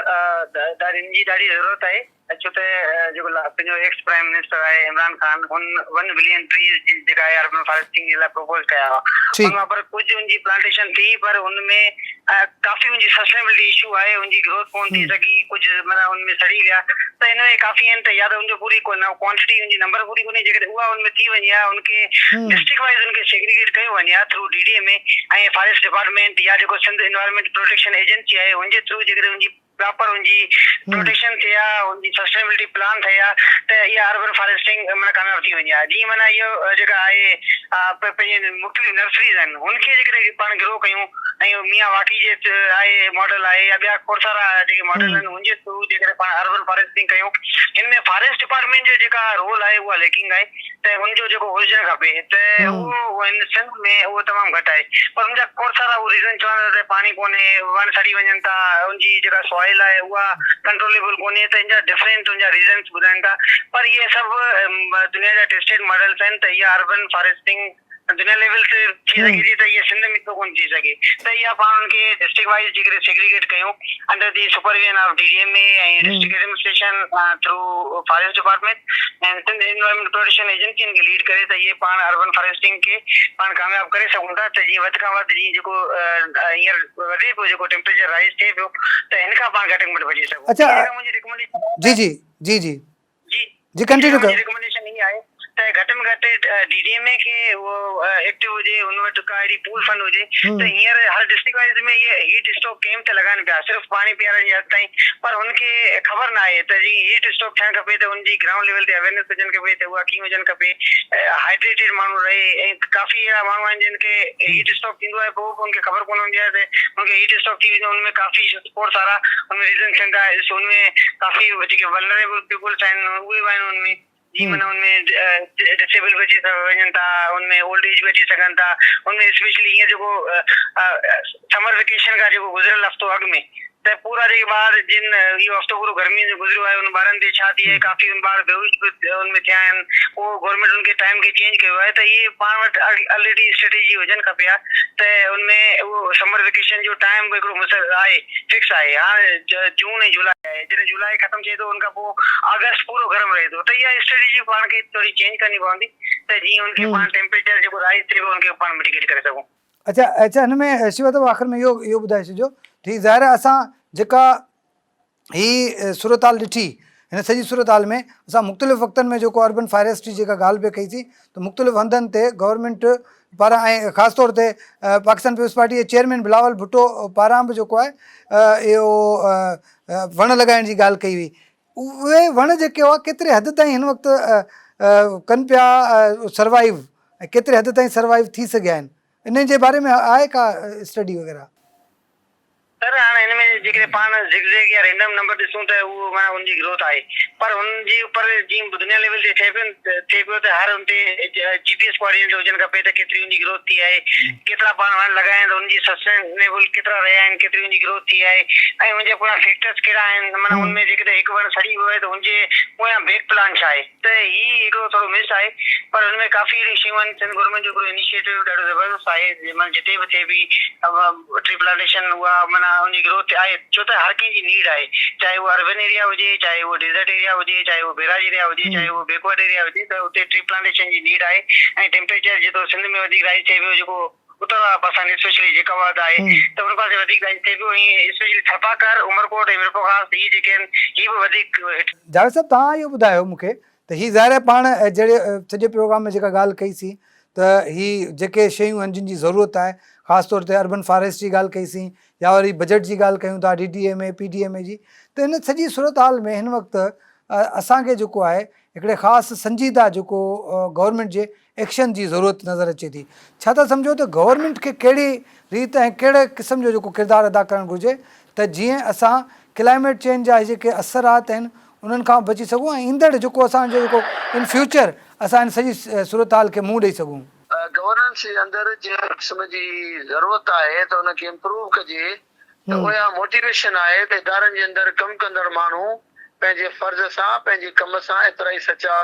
جي ڏاڍي ضرورت آهي ڇو ته جيڪو پنهنجو ايڪس پرائم منسٽر آهي عمران خان هن ون بلين ٽريز جي جيڪا آهي اربن فاريسٽنگ جي لاء پروپوز ڪيا هئا ان مان پر ڪجهه ان جي پلانٽيشن ٿي پر ان ۾ ڪافي ان جي سسٽينبلٽي اشو آهي ان جي گروٿ ڪون ٿي سگهي ڪجهه معنيٰ ان ۾ سڙي ويا ته ان ۾ ڪافي آهن ته يا ته ان جو پوري ڪوانٽٽي ان جي نمبر پوري ڪونهي جيڪڏهن اها ان ۾ ٿي وڃي ها ان کي ڊسٽرڪٽ وائيز ان کي سيگريگيٽ ڪيو وڃي ها through D D M A ۽ forest department يا جيڪو سنڌ انوائرمينٽ پروٽيڪشن ايجنسي آهي ان جي ٿرو جيڪڏهن ان جي پراپر ان جي پروٽيڪشن ٿئي ها ان جي سسٽينبلٽي پلان ٺهي ها ته اها اربن فاريسٽنگ معنيٰ ڪامياب ٿي وڃي ها جيئن معنيٰ اهو جيڪا آهي پنهنجي مختلف نرسريز آهن ان کي جيڪڏهن پاڻ گرو ڪيون ۽ ميان واڪي جي آهي ماڊل آهي يا ٻيا کوڙ سارا جيڪي ماڊل آهن ان جي ٿرو جيڪڏهن پاڻ اربن فاريسٽنگ ڪيون هن ۾ فاريسٽ ڊپارٽمينٽ جو جيڪا رول آهي اها ليڪنگ آهي ته ان جو جيڪو هجڻ کپي ته اهو هن سنڌ ۾ اهو تمام گهٽ آهي پر ان جا کوڙ سارا هو ريزن چون ٿا ته پاڻي ڪونهي وڻ سڙي وڃن ٿا ان جي جيڪا سوائل. سوائل آهي اها ڪنٽروليبل ڪونهي ته ان جا ڊفرنٽ ان جا ريزنس ٻڌائن ٿا پر اهي سڀ دنيا جا ٽيسٽيڊ ماڊلس آهن ته اها اربن فاريسٽنگ دنيا ليول تي ٿي سگهي ٿي ته اها سنڌ ۾ ڇو ڪونه ٿي سگهي ته اها پاڻ ان کي ڊسٽرڪٽ وائيز جيڪڏهن سيگريگيٽ ڪيون under the supervision of D D M A ۽ district administration through forest department ۽ Sindh environment protection agency ان کي ليڊ ڪري ته اهي پاڻ اربن فاريسٽنگ کي پاڻ ڪامياب ڪري سگهون ٿا ته جيئن وڌ کان وڌ جيئن جيڪو هينئر وڌي پيو جيڪو ٽيمپريچر رائز ٿئي پيو ته هن کان پاڻ گهٽ ۾ گهٽ بچي سگهون اچها منهنجي ريڪمنڊيشن جي جي جي جي جي جي ڪنٽينيو ڪيو. منهنجي ريڪمنڊيشن هي آهي ته گهٽ ۾ گهٽ ڊي ڊي ايم اي کي اهو ايڪٽو هجي ان وٽ ڪا اهڙي پول فنڊ هجي ته هينئر هر ڊسٽرڪٽ وائيز ۾ اهي هيٽ اسٽروڪ ڪيمپ ته لڳائن پيا صرف پاڻي پيارڻ جي حد تائين پر هن کي خبر نه آهي ته جي هيٽ اسٽروڪ ٿيڻ کپي ته ان جي گرائونڊ ليول تي اويئرنيس هجڻ کپي ته اها ڪيئن هجڻ کپي هائيڊريٽيڊ ماڻهو رهي ۽ ڪافي اهڙا ماڻهو آهن جن کي هيٽ اسٽروڪ ٿيندو آهي پوء به ان کي خبر ڪونه هوندي آهي ته ان کي هيٽ اسٽروڪ ٿي ويندو ان ۾ ڪافي کوڙ سارا ان ۾ ريزن ٿين ٿا ان ۾ ڪافي جيڪي ولنريبل پيپلس آهن اهي به آهن ان ۾ جي معنيٰ ان ۾ ڊسيبل به اچي وڃن ٿا ان ۾ اولڊ ايج به اچي سگهن ٿا ان ۾ اسپيشلي هينئر جيڪو سمر ويڪيشن کان جيڪو گذريل هفتو اڳ ۾ ته پورا جيڪي ٻار جن اهو هفتو پورو گرمي جو گذريو آهي ان ٻارن تي ڇا ٿي آهي ڪافي ان ٻار بيهوش به ان ۾ ٿيا آهن پوء گورنمينٽ ان کي ٽائيم کي چينج ڪيو آهي ته اهي پاڻ وٽ الريڊي اسٽريٽجي هجن کپي ها ته ان ۾ اهو سمر ويڪيشن جو ٽائيم به هڪڙو مسل آهي فڪس آهي هاڻ جون ۽ جولاء آهي جڏهن جولاء ختم ٿئي ٿو ان کان پوء آگسٽ پورو گرم رهي ٿو ته اها اسٽريٽجي پاڻ کي ٿوري چينج ڪرڻي پوندي ته جيئن ان کي پاڻ ٽيمپريچر جيڪو رائز ٿئي پيو ان کي پاڻ مٽيگيٽ ڪري سگهون. اڇا اڇا هن ۾ شيوا صاحب آخر ۾ اهو اهو ٻڌائي ڇڏجو ته هي ظاهر آهي اسان جيڪا هي صورتحال ڏٺي هن سڄي صورتحال ۾ اسان مختلف وقتن ۾ جيڪو اربن فاريسٽ جي جيڪا ڳالهه پئي ڪئي سين ته مختلف هنڌن تي گورنمينٽ پاران ۽ خاص طور تي پاڪستان پيپلز پارٽي جي چيئرمين بلاول ڀٽو پاران به جيڪو آهي اهو وڻ لڳائڻ جي ڳالهه ڪئي هئي اهي وڻ جيڪي هئا ڪيتري حد تائين هن وقت ڪن پيا سروائيو ۽ ڪيتري حد تائين سروائيو ٿي سگهيا آهن انهن جي باري ۾ آهي ڪا اسٽڊي وغيره؟ سر هاڻ هن ۾ جيڪڏهن پاڻ زگ زيگ يا رينڊم نمبر ڏسون ته اهو معنيٰ ان جي گروٿ آهي پر هن جي پر جيئن دنيا ليول تي ٿئي پيو ٿئي پيو ته هر ان تي جي پي ايس ڪوآرڊينيٽ هجڻ کپي ته ڪيتري ان جي گروٿ ٿي آهي ڪيترا پاڻ وڻ لڳايا آهن ته ان جي سسٽينيبل ڪيترا رهيا آهن ڪيتري ان جي گروٿ ٿي آهي ۽ ان جا پويان فيڪٽرس ڪهڙا آهن معنيٰ ان ۾ جيڪڏهن هڪ وڻ سڙي ويو آهي ته ان جي پويان بيڪ پلان ڇا آهي. ته هي هڪڙو ٿورو مس آهي پر هن ۾ ڪافي اهڙيون شيون آهن سنڌ گورنمينٽ جو هڪڙو انيشيٽو ڏاڍو زبردست آهي معنيٰ جتي به ٿئي پئي ٽري پلانٽيشن اها معنيٰ ان جي گروٿ آهي ڇو ته هر ڪنهن جي نيڊ آهي چاهي اهو اربن ايريا هجي چاهي اهو ڊيزرٽ ايريا هجي چاهي اهو بيراج ايريا هجي چاهي اهو بيڪورڊ ايريا هجي ته اتي ٽري پلانٽيشن جي نيڊ آهي ۽ ٽيمپريچر جيترو سنڌ ۾ وڌيڪ رائز ٿئي پيو جيڪو اتر وارا پاسا آهن اسپيشلي جيڪب آباد آهي ته ان پاسي وڌيڪ رائز ٿئي پيو ۽ اسپيشلي ٿرپاڪر، عمرڪوٽ ۽ ميرپورخاص هي جيڪي آهن هي به وڌيڪ هيٺ. جاويد صاحب توهان اهو ٻڌايو مون کي ته هي ظاهر آهي پاڻ جهڙي سڄي پروگرام ۾ جيڪا ڳالهه ڪئي سين ته هي جيڪي شيون آهن جن جي ضرورت آهي خاص طور تي اربن فاريسٽ جي ڳالهه ڪئي سين يا وري بجيٽ جي ڳالهه ڪيون ٿا D D M A P D M A جي ته هن سڄي صورتحال ۾ هن وقت اسان کي جيڪو آهي هڪڙي خاص سنجيده جيڪو گورنمينٽ جي ايڪشن جي ضرورت نظر اچي ٿي. ڇا ٿا سمجهو ته گورنمينٽ کي ڪهڙي ريت ۽ ڪهڙي قسم جو جيڪو ڪردار ادا ڪرڻ گهرجي ته جيئن اسان ڪلائميٽ چينج جا جيڪي اثرات آهن انهن کان بچي سگهون ۽ ايندڙ جيڪو اسان جو جيڪو ان فيوچر اسان ان سڄي صورتحال کي منهن ڏئي سگهون. گورننس جي اندر جنهن قسم جي ضرورت آهي ته ان کي امپروو ڪجي ته اها موٽيويشن آهي ته ادارن جي اندر ڪم ڪندڙ ماڻهو پنهنجي فرض سان پنهنجي ڪم سان ايترا ئي سچا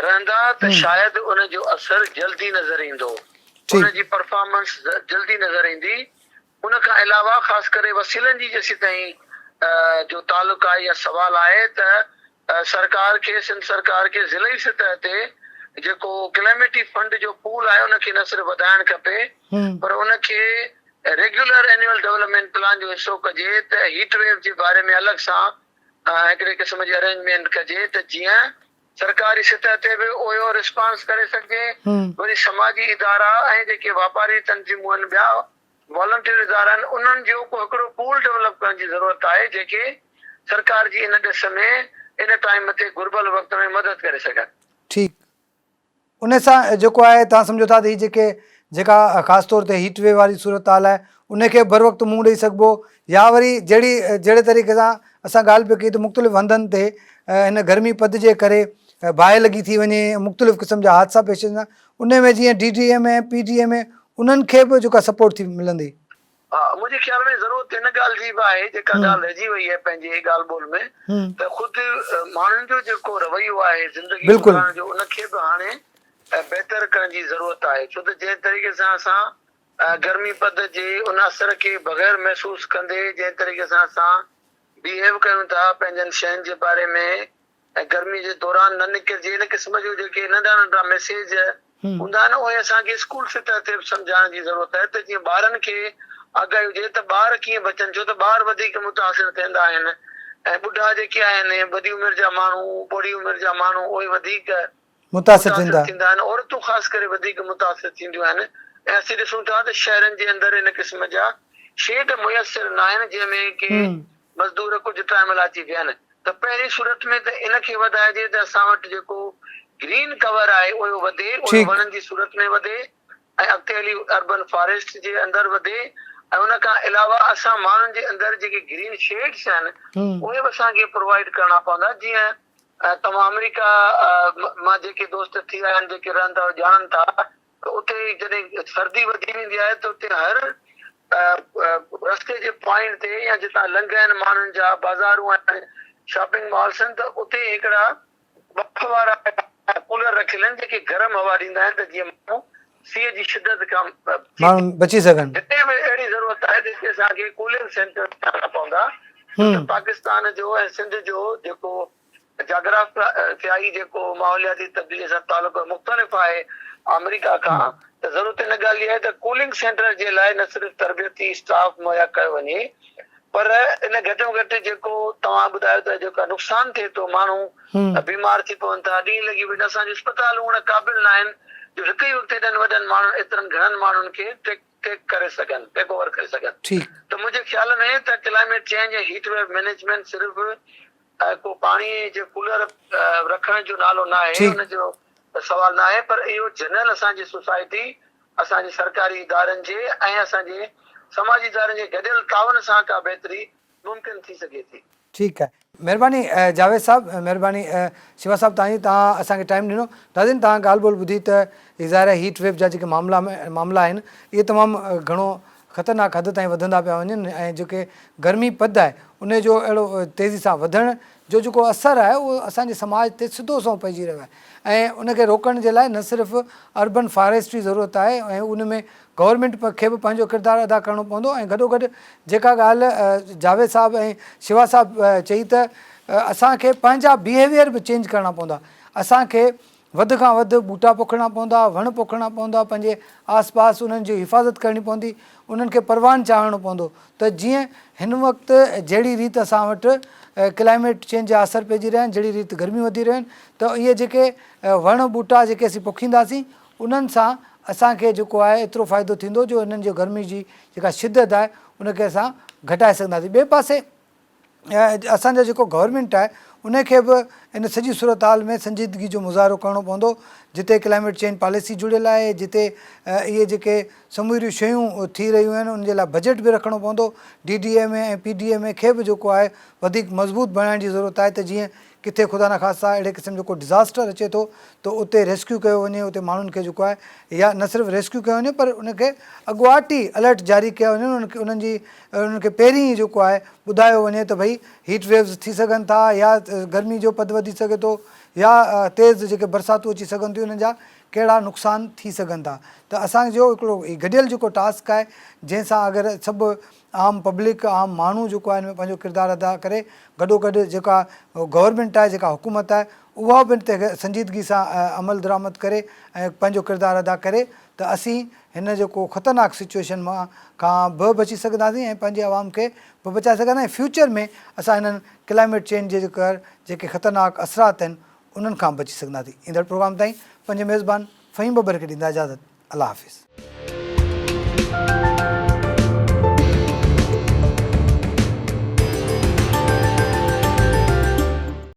رهندا ته شايد ان جو اثر جلدي نظر ايندو، ان جي پرفارمنس جلدي نظر ايندي، ان کان علاوه خاص ڪري وسيلن جي جيسيتائين جو تعلق آهي يا سوال آهي ته سرڪار کي سنڌ سرڪار کي ضلعي سطح تي جيڪو ڪليميٽي فنڊ جو پول آهي ان کي نه صرف وڌائڻ کپي پر ان کي ريگيولر اينيول ڊولپمينٽ پلان جو حصو ڪجي ته هيٽ ويو جي باري ۾ الڳ سان هڪڙي قسم جي ارينجمينٽ ڪجي ته جيئن سرڪاري سطح تي به اهيو رسپانس ڪري سگهجي، وري سماجي ادارا ۽ جيڪي واپاري تنظيمون آهن ٻيا والنٽيئر ادارا آهن انهن جو ڪو هڪڙو پول ڊولپ ڪرڻ جي ضرورت آهي جيڪي سرڪار جي ان ڏس ۾ ان ٽائيم تي گهربل وقت ۾ مدد ڪري سگهن. ٺيڪ ان سان جيڪو آهي توهان سمجهو ٿا ته هي جيڪي جيڪا خاص طور تي هيٽ ويو واري صورتحال آهي ان کي بروقت منهن ڏئي سگهبو يا وري جهڙي جهڙي طريقي سان اسان ڳالهه پئي ڪئي ته مختلف هنڌن تي هن گرمي پد جي ڪري باهه لڳي ٿي وڃي مختلف قسم جا حادثا پيش اچن ٿا ان ۾ جيئن D D M A P D M A انهن کي به جيڪا سپورٽ ٿي ملندي. ها منهنجي خيال ۾ ضرورت ان ڳالهه جي به آهي جيڪا ڳالهه رهجي وئي آهي پنهنجي ڳالهه ٻولهه ۾ ته خود ماڻهن جو جيڪو رويو آهي زندگي گذارڻ جو ان کي به هاڻي بهتر ڪرڻ جي ضرورت آهي ڇو ته جنهن طريقي سان اسان گرمي پد جي ان اثر کي بغير محسوس ڪندي جنهن طريقي سان اسان بيهيو ڪيون ٿا پنهنجن شين جي باري ۾ ۽ گرمي جي دوران نه نڪرجي ان قسم جون جيڪي ننڍا ننڍا ميسيج هوندا آهن اهي اسان کي اسڪول سطح تي به سمجهائڻ جي ضرورت آهي ته جيئن ٻارن کي آگاهي هجي ته ٻار ڪيئن بچن ڇو ته ٻار وڌيڪ متاثر ٿيندا آهن ۽ ٻڍا جيڪي آهن وڏي عمر جا ماڻهو پوڙهي عمر جا ماڻهو اهي وڌيڪ متاثر ٿيندا. ٿيندا آهن، عورتون خاص ڪري وڌيڪ متاثر ٿينديون آهن ۽ اسين ڏسون ٿا ته شهرن جي اندر ان قسم جا شيڊ ميسر ناهن جنهن ۾ ڪي مزدور ڪجهه ٽائيم لاء اچي ويهن ته پهرين صورت ۾ ته ان کي وڌائجي ته اسان وٽ جيڪو گرين ڪور آهي اهو وڌي اهو وڻن جي صورت ۾ وڌي ۽ اڳتي هلي اربن فاريسٽ جي اندر وڌي ۽ ان کان علاوه اسان ماڻهن جي اندر جيڪي گرين شيڊس آهن اهي به اسان کي پرووائيڊ ڪرڻا پوندا جيئن توهان آمريڪا مان جيڪي دوست ٿي آيا آهن جيڪي رهن ٿا اهي ڄاڻن ٿا ته اتي جڏهن سردي وڌي ويندي آهي ته اتي هر رستي جي پوائنٽ تي يا جتان لنگهه آهن ماڻهن جا بازارون آهن شاپنگ مالس آهن ته اتي هڪڙا ٻڦ وارا ڪولر رکيل آهن جيڪي گرم هوا ڏيندا آهن ته جيئن ماڻهو سيء جي شدت کان ماڻهو بچي سگهن. هتي به اهڙي ضرورت آهي ته هتي اسان کي ڪولنگ سينٽر ٺاهڻا پوندا ڇو ته پاڪستان جو ۽ سنڌ جو جيڪو جاگرافيائي جيڪو ماحولياتي تبديلي سان تعلق مختلف آهي آمريڪا کان ته ضرورت ان ڳالهه جي آهي ته ڪولنگ سينٽر جي لاء نه صرف تربيتي اسٽاف مهيا ڪيو وڃي پر ان گهٽ ۾ گهٽ جيڪو توهان ٻڌايو ته جيڪا نقصان ٿئي ٿو ماڻهو بيمار ٿي پون ٿا ڏينهن لڳي وڃن اسان جون اسپتالون ان قابل نه آهن جو هڪ ئي وقت ايڏن وڏن ماڻهن ايترن گهڻن ماڻهن کي ٽيڪ ڪري سگهن ٽيڪ اوور ڪري سگهن ته منهنجي خيال ۾ ته climate change ۽ heat wave management صرف ڪو پاڻي جي ڪولر رکڻ جو نالو ناهي ان جو سوال ناهي پر اهو جنرل اسان جي سوسائٽي اسان جي سرڪاري ادارن جي ۽ اسان جي سماجي ادارن جي گڏيل تعاون سان ڪا بهتري ممڪن ٿي سگهي ٿي. ٺيڪ آهي مھرباني جاويد صاحب مھرباني شيوا صاحب توھان جي توھان اسان کي ٽائيم ڏنو ناظرين توھان ڳالھ ٻولھ ٻڌي ته هي ظاهر آهي هيٽ ويو جا جيڪي معاملا معاملا آهن اهي تمام گهڻو خطرناڪ حد تائين وڌندا پيا وڃن ۽ جيڪي گرمي پد آهي ان جو اهڙو تيزي سان وڌڻ جو جيڪو اثر آهي اهو اسان جي سماج تي سڌو سنئون پئجي رهيو آهي ۽ ان کي روڪڻ جي لاء نه صرف اربن فاريسٽ جي ضرورت آهي ۽ ان ۾ گورنمينٽ کي به پنهنجو ڪردار ادا ڪرڻو پوندو ۽ گڏوگڏ جيڪا ڳالهه جاويد صاحب ۽ شوا صاحب چئي ته اسان کي پنهنجا بيهيويئر به چينج ڪرڻا پوندا اسان کي وڌ کان وڌ ٻوٽا پوکڻا پوندا، وڻ پوکڻا پوندا، پنهنجي آس پاس انهن جي حفاظت ڪرڻي پوندي، انهن کي پروان چاڙهڻو پوندو ته جيئن هن وقت جهڙي ريت اسان وٽ ڪلائميٽ چينج جا اثر پئجي رهيا آهن، جهڙي ريت گرميون وڌي رهيون آهن ته اهي جيڪي وڻ ٻوٽا جيڪي اسين پوکينداسين انهن سان اسان کي جيڪو آهي ايترو فائدو ٿيندو جو انهن جي گرمي جي جيڪا شدت آهي ان کي اسان گهٽائي سگهنداسين ٻئي پاسي اسان جو جيڪو گورنمينٽ آهي ان کي به ان سڄي صورتحال ۾ سنجيدگي جو مظاهرو ڪرڻو پوندو جتي ڪلائميٽ چينج پاليسي جڙيل آهي جتي اهي جيڪي سموريون شيون ٿي رهيون آهن ان جي لاء بجيٽ به رکڻو پوندو D D M A ۽ P D M A کي به جيڪو آهي وڌيڪ مضبوط بڻائڻ جي ضرورت آهي ته جيئن ڪٿي خدا نخواسته اهڙي قسم جو ڪو ڊزاسٽر اچي ٿو ته اتي ريسڪيو ڪيو وڃي اتي ماڻهن کي جيڪو آهي يا نه صرف ريسڪيو ڪيو وڃي پر ان کي اڳواٽ ئي الرٽ جاري ڪيا وڃن انهن کي انهن جي انهن کي پهرين ئي جيڪو آهي ٻڌايو وڃي ته ڀئي هيٽ ويوز ٿي سگهن ٿا يا گرمي جو پد وڌي سگهي ٿو يا تيز جيڪي برساتون اچي سگهن ٿيون انهن جا ڪهڙا نقصان ٿي سگهن ٿا ته اسان جو هڪڙو هي گڏيل جيڪو ٽاسڪ آهي جنهن سان اگر سڀ عام پبلڪ عام ماڻهو جيڪو آهي ان ۾ پنهنجو ڪردار ادا ڪري گڏو گڏ جيڪا گورنمينٽ آهي جيڪا حڪومت آهي اها به ان تي سنجيدگي سان عمل درآمد ڪري ۽ پنهنجو ڪردار ادا ڪري ته اسين هن جيڪو خطرناڪ سچوئيشن مان کان به بچي سگهنداسين ۽ پنهنجي عوام کي به بچائي سگهنداسين ۽ فيوچر ۾ اسان هنن ڪلائميٽ چينج جي جيڪي خطرناڪ اثرات آهن انهن کان بچي سگهنداسين ايندڙ پروگرام تائين پنهنجي ميزبان فهيم ٻٻر کي ڏيندا اجازت الله حافظ.